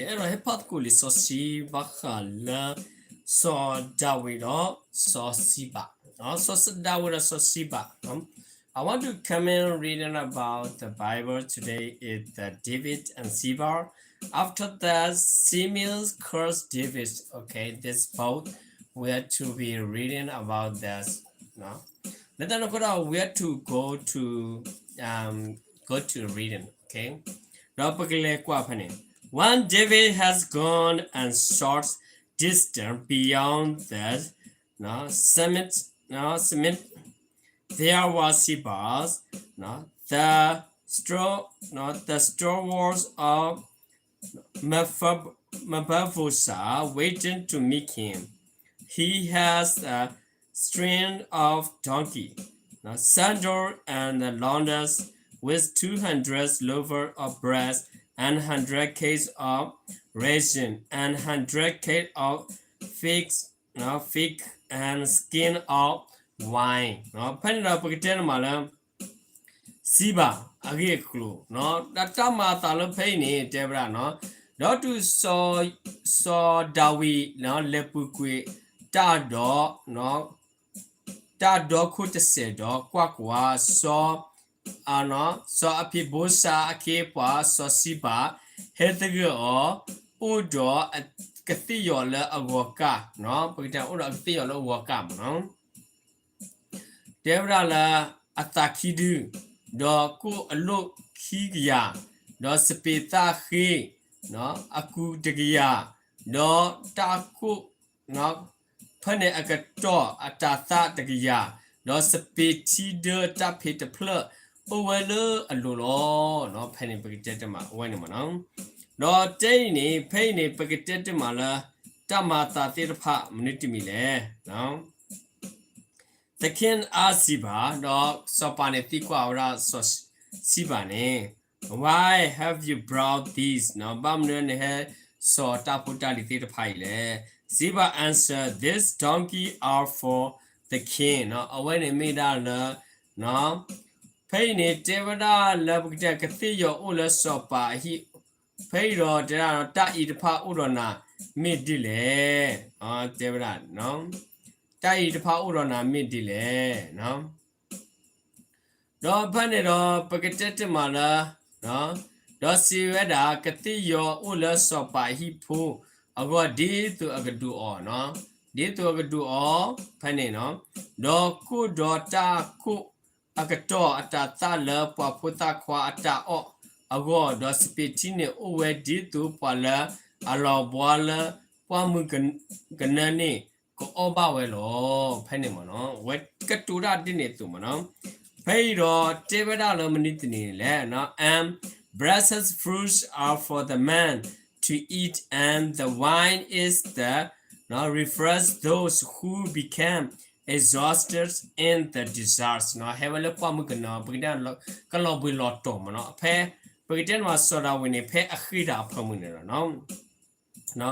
အဲၣ်ဒိးဟ့ၣ်ဖးသကိးလံာ်စီဆှံဘၣ်ဃးလၢ စီၤဒၤဝံးဒီးစီၤစံဘၤ, စီၤဒၤဝံးဒီးစီၤစံဘၤ. I want to comment reading about the Bible today is the David and Ziba. After that, Samuel cursed David. Okay, this both we are to be reading about this. လၢတၢ်န့ၣ်အဃိဒီး we are to go to um, go to reading. Okay, ဒီးပကလဲၤကွၢ်ဖဲန့ၣ်. When David has gone a short distance beyond the, no, summit, no, summit, there was Ziba, no, the stalwart, no, the stalwart of Mephibosheth waiting to meet him. He has a string of donkey, sandal and lawners with two hundred loaves of bread and hundred cakes of raisin and hundred cakes of figs, fig and skin of wine. ဖဲန့ၣ်ဒီးပကတဲန့ၣ်မးလၢ စံဘၤအဂ့ၢ်အကျိၤ, ဒီးတၢ်မၤအသးလၢဖဲအံၤန့ၣ် တဲဝဲဒၣ်, ဒီးတုၤစီၤဒၤဝံး လဲၤပူၤကွံာ်တၢ်ဒီး တၢ်ဒီခိၣ်တစဲးဒီး ကွၢ်ကွၢ်, စီၤ, စီၤအဖံးဘိၡါအခ့အပှၤစီၤစံဘၤ ဟဲသဂၢၢ်အီၤ အိၣ်ဒီးကသ့ၣ်ယီၤလၢအဂီၤကၢ်, ပကတဲအိၣ်ဒီးကသ့ၣ်ယီၤလၢအဂီၤကၢ်မးနီၤ. တဲဝဲဒၣ်လၢအသးခံဒု, ဒီးကိၣ်အလိၣ်ခံကယၤ, ဒီးစပံးသၣ်ဃ့အကူတကယၤ, ဒီးတၢ်ကိၣ် ဖဲန့ၣ်အကတီၢ်အတၤသၣ်တကယၤ, ဒီးစပံးထံဒၢတၢ်ဖံးတဖျၢၣ် အိၣ်ဝဲလၢအလိၤလီၤ. ဖဲန့ၣ်ပကတဲတမးအဝဲန့ၣ်မးနီၤ. ဒီးတဲအံၤန့ၣ် ဖဲအံၤန့ၣ် ပကတဲတမးလၢ တၢ်မၤအသးသ့ၣ်တဖၣ်မနုၤတမံၤလဲၣ်. The king asked Ziba, ဒီးစီၤပၤန့ၣ်သံကွၢ်ဝဲဒၣ်စီၤစံဘၤန့ၣ်, Why have you brought these? ဘၣ်မနုၤနဟဲစိာ်တၢ်ဖိတၢ်လံၤသ့ၣ်တဖၣ်အံၤလဲၣ်. Ziba answered, These donkeys are for the king. အဝဲန့ၣ်မ့ၢ်ဒၣ်လၢ ဖဲအံၤန့ၣ်တဲဝဲဒၣ်လၢပကတဲကသ့ၣ်ယီၤအိၣ်လၢစီၤပၤအဟံၣ်, ဖဲအံၤဒီးတဲဒၣ်တၢ်အံၤတဖၣ်အိၣ်ဒီးနၤမ့ၢ်ဒ်လဲၣ်. တဲဝဲဒၣ် တၢ်အံၤတဖၣ်အိၣ်ဒီးနၤမ့ၢ်ဒ်လဲၣ်. ဒီးဖဲန့ၣ်ဒီးပကတဲတမးလၢ, ဒီးစံးဝဲဒၣ် ကသ့ၣ်ယီၤအိၣ်လၢစီၤပၤအဟံၣ်ဖိအဂီၢ် ဒ်သိးအကဒုးအီၤ, ဒ်သိးအကဒုးအီၤဖဲန့ၣ်, ဒီးကိၣ်ဒီးတၢ်ကိၣ်အကတီၢ်အတၤသၣ်လၢပှၤဖိသၣ်ခွါအတၢ်အီၣ်အဂီၢ်, ဒီးစပံးထံန့ၣ်အိၣ်ဝဲဒ်သိးပှၤလၢအလီၤဘှါလၢပှၢ်မုၢ်ကနၢန့ၣ် ကအီၣ်ဘၣ်ဝဲလီၤ. ဖဲန့ၣ်မးနီၤ ဝဲကတိၤတၢ်ဒ်န့ၣ်အသိးမးနီၤ. ဖဲအံၤဒီးတဲဝဲဒၣ်လၢမနုၤတနံၤန့ၣ်လဲၣ်, and precious fruits are for the man to eat, and the wine is the, no, refresh those who become exhausted in the desert. ဟဲဝဲလၢပှၢ်မုၢ်ကနၢ ပကတဲကလီၤဘှံးလီၤတီၤမးနီၤ. ဖဲပကတဲန့ၣ်မးစီၤဒၤဝံးန့ၣ် ဖဲအဃ့တၢ်အဖၢမုၢ်န့ၣ်လီၤ.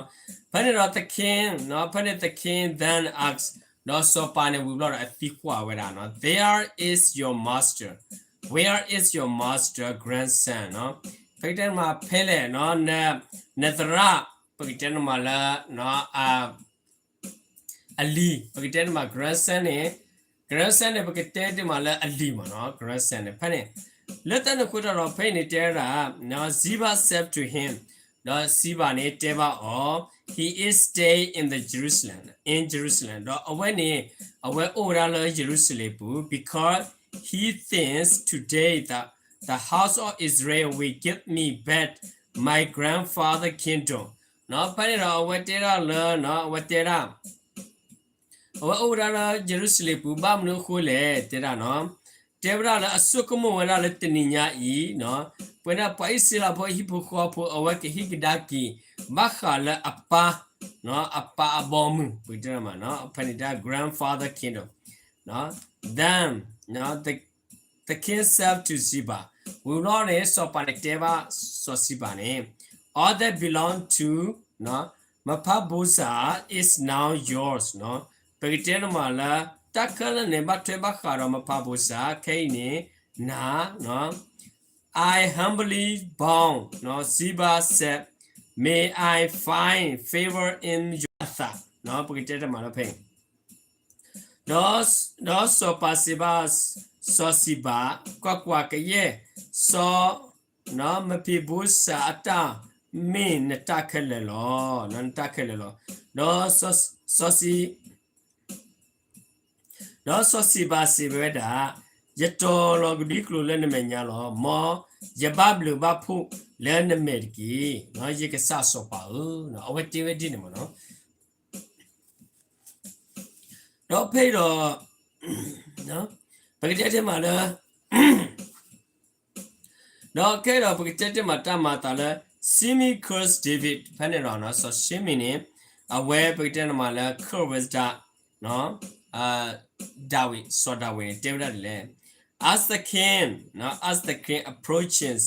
ဖဲန့ၣ်ဒီး the king, ဖဲန့ၣ် the king then asked, ဒီးစီၤပၤန့ၣ်ဝံၤဘျီဒီးအသံကွၢ်ဝဲဒၣ်, There is your master, where is your master grandson? ပကတဲန့ၣ်မးဖဲလဲၣ် နသရၣ် ပကတဲန့ၣ်မးလၢ အလံၤ, ပကတဲန့ၣ်မး grandson န့ၣ်, grandson န့ၣ် ပကတဲတ့ၢ်မးလၢအလံၤမးနီၤ grandson န့ၣ်. ဖဲန့ၣ် လၢတၢ်န့ၣ်အဃိတၢ်ဒီး ဖဲအံၤန့ၣ်တဲဝဲဒၣ်, Ziba said to him, ဒီးစံဘၤန့ၣ်တဲဘၣ်အီၤ, He is staying in the Jerusalem, in Jerusalem, ဒီးအဝဲန့ၣ် အဝဲအိၣ်ဝဲဒၣ်လၢယရူၤၡလ့ၣ်ပူၤ, because he thinks today that the house of Israel will give me back my grandfather kingdom. ဖဲန့ၣ်ဒီးအဝဲတဲဒၣ်လၢ အဝဲတဲဒၣ် အဝဲအိၣ်ဝဲဒၣ်လၢယရူၤၡလ့ၣ်ပူၤ ဘၣ်မနုၤအဃိလဲၣ် တဲဒၣ်နီၤ, တဲဝဲဒၣ်လၢအစိကမီၤဝဲဒၣ်လၢတနံၤညါအံၤ, ပဝဲဒၣ်ပှၤအံၣ်စရ့လးဖိဟံၣ်ဖိဃီဖိ အဝဲကဟ့ၣ်ကဒါက့ၤ ဘၣ်ဃးလၢအပၢ်, အပၢ်အဘီအမုၢ် ပကတဲမးနီၤ ဖဲန့ၣ်တဲ grandfather kingdom. Then the king said to Ziba, ဝံၤဘျီန့ၣ် စီၤပၤန့ၣ်တဲဘၣ်စီၤစံဘၤန့ၣ်, All that belong to Mephibosheth is now yours. ပကတဲန့ၣ်မးလၢ တၢ်ခဲလၢာ်န့ၣ် ဘၣ်ထွဲဘၣ်ဃးဒီး Mephibosheth ခဲအံၤန့ၣ် နၤ I humbly bow, Ziba said, May I find favor in your အသး, ပကတဲတမးလၢဖဲ ဒီး ဒီးစီၤပၤစံးဘၣ်စီၤစံးဘၤ, ကွၢ်ကွၢ်, ကယဲၢ်စီၤ မဖံဘိးစဲးအတၢ်မ့ၢ်နတၢ်ခဲလၢာ်လီၤ, နတၢ်ခဲလၢာ်လီၤ. ဒီးစီၤ စီၤစံး ဒီးစီၤစံးဘၤစံးဝဲဒၣ်, ယတီၤလီၤကဒွံကျိာ်လၢနမဲာ်ညါလီၤ. မ်ယဘၣ်ဘျုးဘၣ်ဖှိၣ်လၢနမဲာ်တက့ၢ်, ယကစၢ်စီၤပၤဧၢ, အဝဲတဲဝဲဒ်န့ၣ်မးနီၤ. ဒီးဖဲအံၤဒီး ပကတဲတဲမးလၢ ဒီးခဲအံၤဒီးပကတဲတဲမးတၢ်မၤအသးလၢ Shimei curse David ဖဲန့ၣ်ဒီး စီၤၡံမံၤန့ၣ် အဝဲပကတဲန့ၣ်မးလၢ curse ဝဲဒၣ် ဒၤဝံး, စီၤဒၤဝံးန့ၣ် တဲဝဲဒၣ်ဒ်လဲၣ်. As the king, as the king approaches,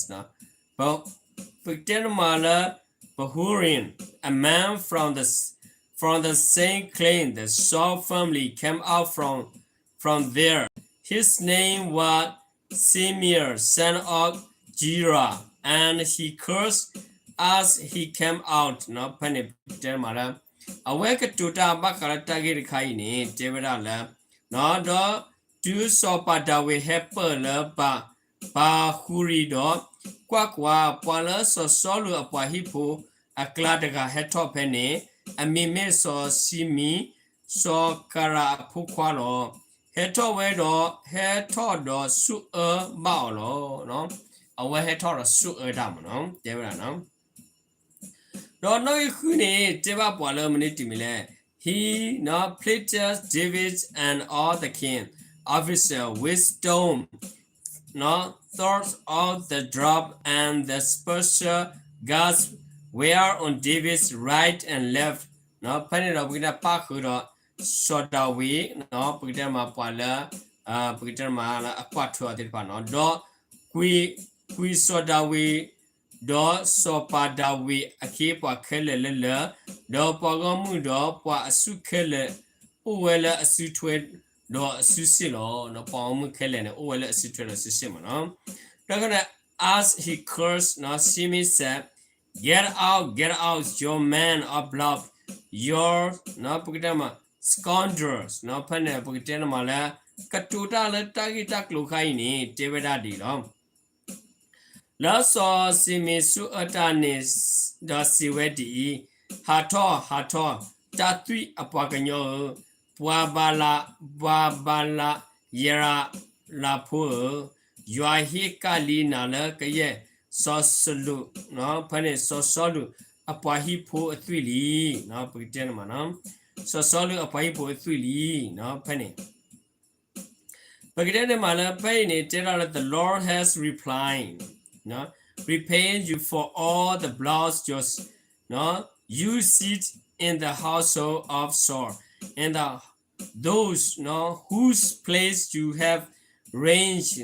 ပကတဲန့ၣ်မးလၢ Bahurim, a man from the, from the same clan, the Saul family, came out from, from there. His name was Shimei, son of Gera, and he cursed as he came out. ဖဲန့ၣ်တဲမးလၢ အဝဲကတိၤတၢ်ဘၣ်ဃးလၢတၢ်ဂ့ၢ်တခါအံၤန့ၣ် တဲဝဲဒၣ်လၢ ဒီးတုၤစီၤပၤဒၤဝံးဟဲပၢၢ်လၢ ဘၤဟူရံဒီး, ကွၢ်ကွၢ်, ပှၤလၢစီၤစီလူးအပှၤဟံၣ်ဖိအကျါတဂၤဟဲထီၣ်ဖဲန့ၣ်, အမံၤမ့ၢ်စီၤၡံမံၤ, စီၤကၤရးအဖိခွါလီၤ. ဟဲထီၣ်ဝဲဒီး, ဟဲထီၣ်ဒီးဆူၣ်အၢဘၣ်အီၤလီၤ. အဝဲဟဲထီၣ်ဒီးဆူၣ်အၢတၢ်မးနီၤ, တဲဝဲဒၣ်နီၤ. ဒီးနီၣ်ဂံၢ်ဃုန့ၣ် တဲဘၣ်ပှၤလၢမနုၤတမံၤလဲၣ်. He, now, pleased David and all the king officer with stone, now, throughout the drop and the special guards were on David's right and left. ဖဲန့ၣ်ဒီးပကတဲပၣ်ဃုာ်ဒီး စီၤဒၤဝံး, ပကတဲမးပှၤလၢ ပကတဲမးလၢအကွၢ်ထွဲအီၤသ့ၣ်တဖၣ်နီၤ, ဒီးကွံာ်စီၤဒၤဝံး, ဒီးစီၤပၤဒၤဝံးအခ့အပှၤခဲလၢာ်လၢလၢာ်, ဒီးပှၤဂီၢ်မုၢ်ဒီးပှၤအစုခဲလၢာ် အိၣ်ဝဲလၢအစုထွဲဒီးအစုစ့ၣ်လီၤ. ပှၤဂီၢ်မုၢ်ခဲလၢာ်န့ၣ် အိၣ်ဝဲလၢအစုထွဲဒီးအစုစ့ၣ်မးနီၤ. ဒီးခဲန့ၣ် as he cursed, Shimei said, Get out, get out, you man of blood, you, ပကတဲမး scoundrels, ဖဲန့ၣ်ပကတဲန့ၣ်မးလၢ ကတိၤတၢ်လၢတၢ်ဂ့ၢ်တၢ်ကျိၤခါအံၤန့ၣ် တဲဝဲဒၣ်ဒ်အံၤလီၤ. လၢစီၤၡံမံၤဆူၣ်အၢတၢ်န့ၣ်ဒီးစံးဝဲဒ်အံၤ, ဟးထီၣ်, ဟးထီၣ်, တၢ်သွံၣ်အပှၤကညီဧၢ, ပှၤဘၤလး, ပှၤဘၤလးယၤရးလးဖိဧၢ, ယွၤဟ့ၣ်ကၣ်လံနၤလၢကယဲၢ်စီၤစီလူး, ဖဲန့ၣ်စီၤစီလူးအပှၤဟံၣ်ဖိအသွံၣ်လံ, ပကတဲန့ၣ်မး, စီၤစီလူးအပှၤဟံၣ်ဖိအသွံၣ်လံ, ဖဲန့ၣ် ပကတဲန့ၣ်မးလၢဖဲအံၤန့ၣ် တဲဒၣ်လၢ The Lord has replied, repay you for all the blood you, you shed in the household of Saul, and the, those, whose place you have ranged,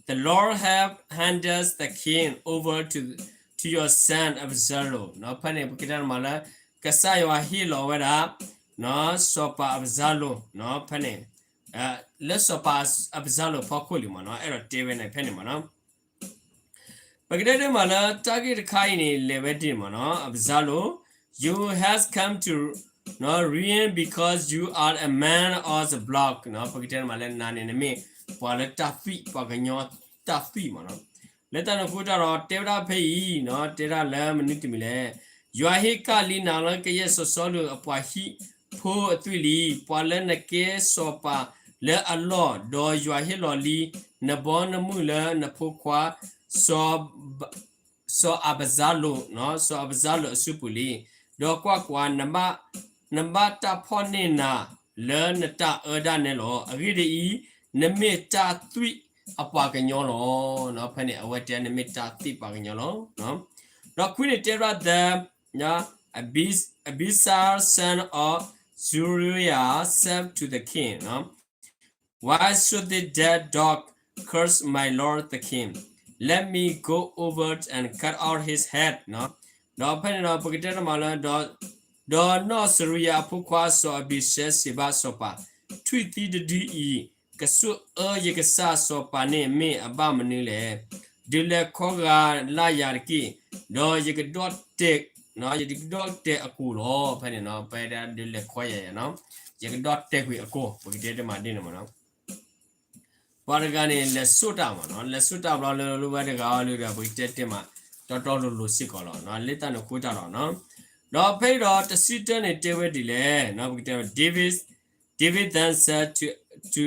the Lord have handed the king over to, to your son Absalom. ဖဲန့ၣ် ပကတဲန့ၣ်မးလၢ ကစၢ်ယွၤဟ့ၣ်လီၤဝဲဒၣ် စီၤပၤအးဘၡါလိၣ် ဖဲန့ၣ် လၢစီၤပၤအးဘၡါလိၣ်အဖီခိၣ်လံမးနီၤ, အဲၣ်ဒိးတဲဝဲန့ၣ်ဖဲန့ၣ်မးနီၤ. ပကတဲဒ်မးလၢတၢ်ဂ့ၢ်တခါအံၤန့ၣ် လဲၤဝဲဒ်န့ၣ်မးနီၤ, အးဘၡါလိၣ် you has come to, reign because you are a man of the blood, ပကတဲဒ်မးလၢနၤန့ၣ် နမ့ၢ်ပှၤလၢတၢ်သွံၣ် ပှၤကညီတၢ်သွံၣ်မးနီၤ. လၢတၢ်န့ၣ်အဃိတၢ်ဒီး တဲဝဲဒၣ်ဖဲအံၤနီၤ, တဲဒၣ်လၢမနုၤတမံၤလဲၣ်, ယွၤဟ့ၣ်ကၣ်လံနၤလၢကယဲၢ်စီၤစီလူးအပှၤဟံၣ်ဖိအသွံၣ်လံ, ပှၤလၢနကဲစီၤပၤလၢအလီၢ်, ဒီးယွၤဟ့ၣ်လီၤလံနဘီနမုၢ်လၢနဖိခွါ စီၤအးဘၡါလိၣ်, စီၤအးဘၡါလိၣ်အစုပူၤလံ. ဒီးကွၢ်ကွၢ်, နဘၣ်တၢ်ဖီၣ်န့ၢ်နၤလၢနတၢ်အၢဒၣ်နဲလီၤ. အဂ့ၢ်ဒ်အံၤ, နမ့ၢ်တၢ်သွံၣ်အပှၤကညီလီၤ. ဖဲန့ၣ် အဝဲတဲနမ့ၢ်တၢ်သွံၣ်ပှၤကညီလီၤ. ဒီးခွံန့ၣ်တဲဒၣ် the, Abishai son of Zeruiah said to the king, Why should this dead dog curse my lord the king? Let me go over and cut off his head. ဒီးဖဲန့ၣ်ဒီး ပကတဲတမးလၢ ဒီးနီၢ်စရူၤယၤအဖိခွါစီၤအဘံၡဲစံးဘၣ်စီၤပၤ, ထွံၣ်သံတဒုအံၤ ကဆိၣ်အၢယကစၢ်စီၤပၤန့ၣ်မ့ၢ်အဘၣ်မနုၤလဲၣ်. ဒုးလဲၤခီဂာ်လၢယၤတက့ၢ်, ဒီးယကဒီၣ်တဲာ် ယကဒီၣ်တဲာ်အကိာ်လီၤ. ဖဲန့ၣ်နီၤ ပဒၣ်ဒုးလဲၤခွဲးယၤယၤနီၤ, ယကဒီၣ်တဲာ်ကွံာ်အကိာ် ပကတဲတမးဒ်န့ၣ်မ့ၢ်နီၤ. ပှၤတဂၤန့ၣ်လဲၤစိာ်တၢ်မ့ၢ်နီၤ, လဲၤစိာ်တၢ်ဘျီလၢ လၢဝဲတဂၤအီၤလၢဒီး ပကတဲတဲမး တီတီလိၤလိၤစ့ၢ်ကီးလီၤ. လၢတၢ်န့ၣ်ဃိတၢ်လီၤနီၤ. ဒီးဖဲအံၤဒီးတဆံတၢန့ၣ်တဲဝဲဒ်လဲၣ်နီၤ, ပကတဲ David, David then said to, to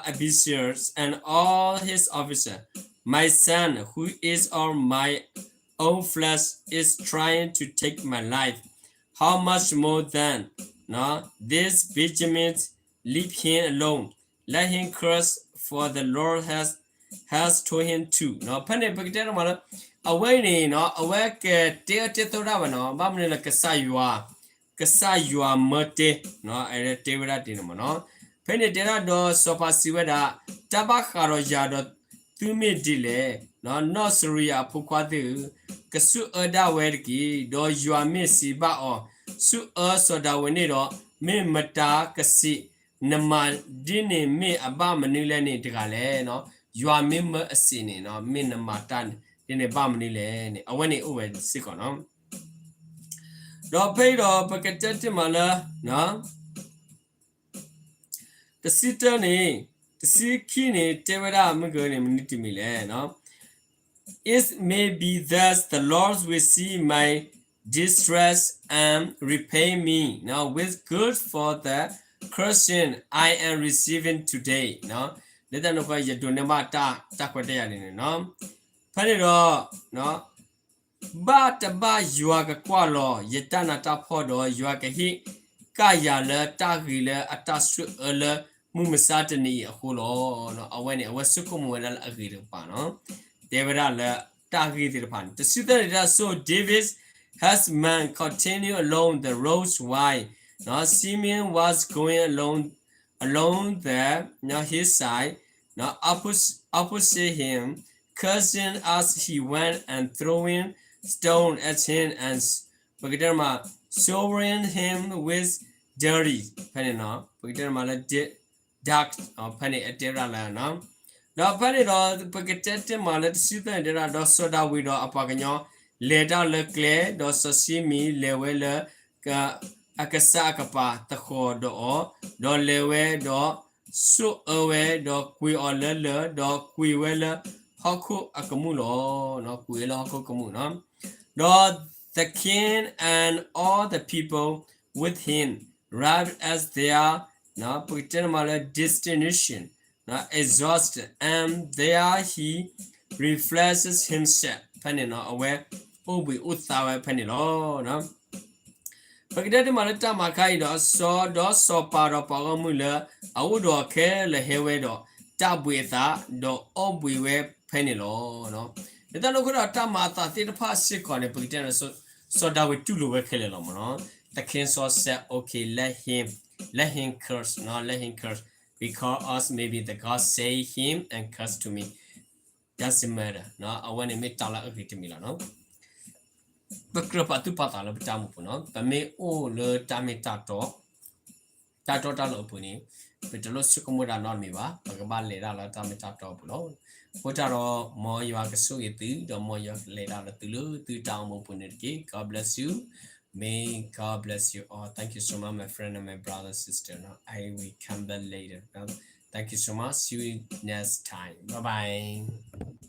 Abishai and all his officers, My son, who is of my own flesh, is trying to take my life. How much more then, no, this Benjamin, leave him alone. Let him curse, for the Lord has, has told him to. ဖဲန့ၣ်ပကတဲတမးလၢ အဝဲအံၤန့ၣ်နီၤ အဝဲကတဲအၢတဲသီတၢ်ဝဲနီၤ, ဘၣ်မနုၤလၢကစၢ်ယွၤ ကစၢ်ယွၤမၢတဲ တဲဝဲဒၣ်ဒ်န့ၣ်မ့ၢ်နီၤ. ဖဲန့ၣ်တဲဒၣ်ဒီးစီၤပၤစံးဝဲဒၣ်, တၢ်ဘၣ်ဃးဒီးယၤဒီးသုမ့ၢ်ဒ်လဲၣ်, နီၢ်စရံယၤအဖိခွါသ့ၣ်ဧၢ, ကဆိၣ်အၢဒၣ်ဝဲတက့ၢ်. ဒီးယွၤမ့ၢ်စံးဘၣ်အီၤ, ဆိၣ်အၢစီၤဒၤဝံးန့ၣ်ဒီး, မ့ၢ်မတၤကစံးနမၤဒ်န့ၣ်မ့ၢ်အဘၣ်မနုၤလဲၣ်န့ၣ်တဂၤလဲၣ်. ယွၤမ့ၢ်မၢအစံးန့ၣ် မ့ၢ်နမၤတၢ်ဒ်န့ၣ်ဘၣ်မနုၤလဲၣ်န့ၣ် အဝဲန့ၣ်အိၣ်ဝဲစ့ၢ်ကီးနီၤ. ဒီးဖဲအံၤဒီးပကတဲတ့ၢ်မးလၢ တဆံတၢန့ၣ်, တဆံခံန့ၣ် တဲဝဲဒၣ်မုၢ်ကန့ၣ် မနုၤတမံၤလဲၣ်. It may be that the Lord will see my distress and repay me, no, with good for the cursing I am receiving today. လၢတၢ်န့ၣ်ဃီ ယဒိးန့ၢ်ဘၣ်တၢ်ခွဲးတၢ်ယာ်န့ၣ်န့ၣ်နီၤ. ဖဲန့ၣ်ဒီး ဘၣ်တဘၣ်ယွၤကကွၢ်လီၤယတၢ်နးတၢ်ဖှီၣ်ဒီး ယွၤကဟ့ၣ်ကၢ်ယၤလၢတၢ်ဂ့ၤလၢအတၢ်ဆိၣ်အၢလၢမုၢ်မဆါတနံၤအံၤအဃိလီၤ. အဝဲန့ၣ် အဝဲဆိကမိၣ်ဝဲဒၣ်လၢအဂ့ၤတကပၤနီၤ, တဲဝဲဒၣ်လၢတၢ်ဂ့ၢ်သ့ၣ်တဖၣ်န့ၣ် တဆံသၢန့ၣ်ဒၣ် So David has man continue along the road while Simeon was going along, along the, no, hillside, no, oppos-, opposite him, cursing as he went and throwing stone at him and ပကတဲမး showering him with dirty ဖဲန့ၣ်နီၤ, ပကတဲမးလၢ dirt ဖဲန့ၣ်အတဲဝဲဒၣ်လၢ ဒီးဖဲန့ၣ်ဒီး ပကတဲတ့ၢ်မးလၢတဆံသၢန့ၣ်တဲဒၣ် ဒီးစီၤဒၤဝံးဒီးအပှၤကညီ လဲၤတၢ်လၢကျဲ, ဒီးစီၤၡံမံၤလဲၤဝဲလၢ အကစၢ်အကပၤသဃီၤဒီးအီၤ, ဒီးလဲၤဝဲဒီး ဆိၣ်အၢဝဲ, ဒီးကွံာ်အီၤလၢလၢၢ်, ဒီးကွံာ်ဝဲလၢဟီၣ်ခိၣ်အကမူၣ်လီၤ. ကွံာ်ဝဲလၢဟီၣ်ခိၣ်ကမူၣ်နီၤ. ဒီး the king and all the people with him arrived at their, ပကတဲမးလၢ destination, exhausted, and there he refreshes himself ဖဲန့ၣ်နီၤ, အဝဲအိၣ်ဘှံးအိၣ်သါဝဲဖဲန့ၣ်လီၤ. ပကတဲတ့ၢ်မးလၢတၢ်မၤခါအံၤဒီး စီၤဒီးစီၤပၤဒီးပှၤဂီၢ်မုၢ်လၢအအိၣ်ဒီးခဲလၢာ်ဟဲဝဲဒီး တၢ်ဘှံးအသး ဒီးအီၣ်ဘှံးဝဲဖဲန့ၣ်လီၤ. လၢတၢ်န့ၣ်အဃိဒီးတၢ်မၤအသးသ့ၣ်တဖၣ်စ့ၢ်ကီးန့ၣ် ပကတဲန့ၣ် စီၤဒၤဝံးတူၢ်လိာ်ဝဲခဲလၢာ်လီၤမ့ၢ်နီၤ. The king Saul said, Okay, let him, let him curse, no, let him curse, because maybe the God save him and curse to me. Doesn't matter, အဝဲန့ၣ်မ့ၢ်တၢ်လၢအဂ့ၤတမံၤလီၤနီၤ. ပကြၢးပာ်သူၣ်ပာ်သးလၢပတၢ်အိၣ်မူပူၤနီၤ, ပမ့ၢ်အိၣ်လၢတၢ်မ့ၢ်တၢ်တီ တၢ်တီတၢ်လိၤအပူၤန့ၣ် ပတလိၣ်ဆိကမိၣ်တၢ်နီတမံၤဘၣ်, ပကဘၣ်လဲၤတၢ်လၢတၢ်မ့ၢ်တၢ်တီအပူၤလီၤ. အဃိတၢ်ဒီး မ်ယွၤကဆိၣ်ဂ့ၤသု ဒီးမ်ယွၤကလဲၤတၢ်လၢသုလၢသုတၢ်အိၣ်မူပူၤန့ၣ်တက့ၢ်. God bless you. May God bless you all. Thank you so much, my friend and my brother, sister. I will come back later. Thank you so much. See you next time. Bye bye.